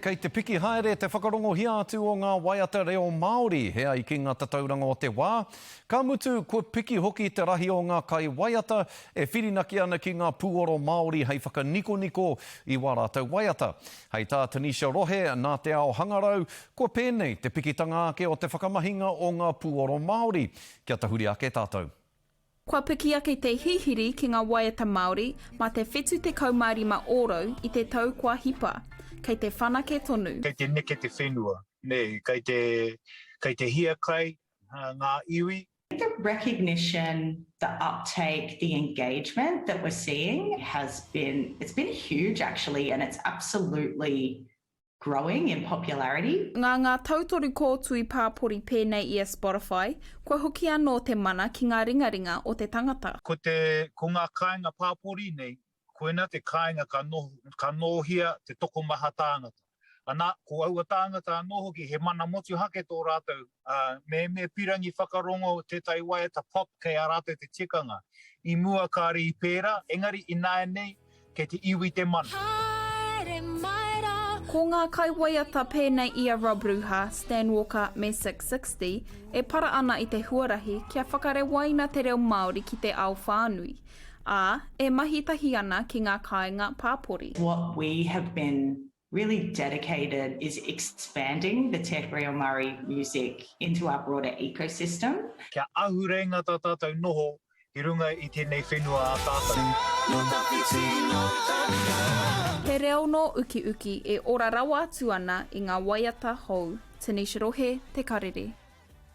Kei te piki haere te whakarongohia atu o ngā waiata reo Māori, he ai ki ngā tatauranga o te wā. Ka mutu, kua piki hoki te rahi o ngā kaiwaiata e whirinaki ana ki ngā pūoro Māori hei whakanikoniko i wā rātou waiata. Hei tā Tanisha Rohe, nā te ao hangarau, kua pēnei te pikitanga ake o te whakamahinga o ngā pūoro Māori. Kia tahuri ake tātou. Kua piki ake te hihiri ki ngā waiata Māori mā te 75 ōrau i te tau kua hipa, kei te whanake tonu. Kei te neke te whenua, nē, kei te, kei te hiakai ngā iwi. The recognition, the uptake, the engagement that we're seeing has been, it's been huge actually and it's absolutely growing in popularity. Ngā ngā tautoru kōtui pāpori pēnei i a Spotify, kua hoki anō te mana ki ngā ringaringa o te tangata. Ko te, ko ngā kāinga pāpori nei, koina te kāinga ka noho, ka nōhia te tokomaha tāngata. Ana, ko aua tāngata anō hoki he mana motuhake tō rātou, ā, me, me pirangi whakarongo tētahi waiata pop kei a rātou te tikanga. I mua kāre i pērā, engari ināianei, Kei te iwi te mana. Haere mai rā. Ko ngā kaiwaiata pēnei i a Rob Ruha, Stan Walker me Six60 e para ana i te huarahi kia whakarewaina te reo Māori ki te ao whānui, ā, e mahi tahi ana ki ngā kāinga pāpori. What we have been really dedicated is expanding the Te Reo Māori music into our broader ecosystem. Kia ahureinga tā tātou noho i runga i tēnei whenua a tātou. He reo nō Ukiuki e ora rawa atu ana i ngā waiata hou. Tanisha Rohe, Te Karere.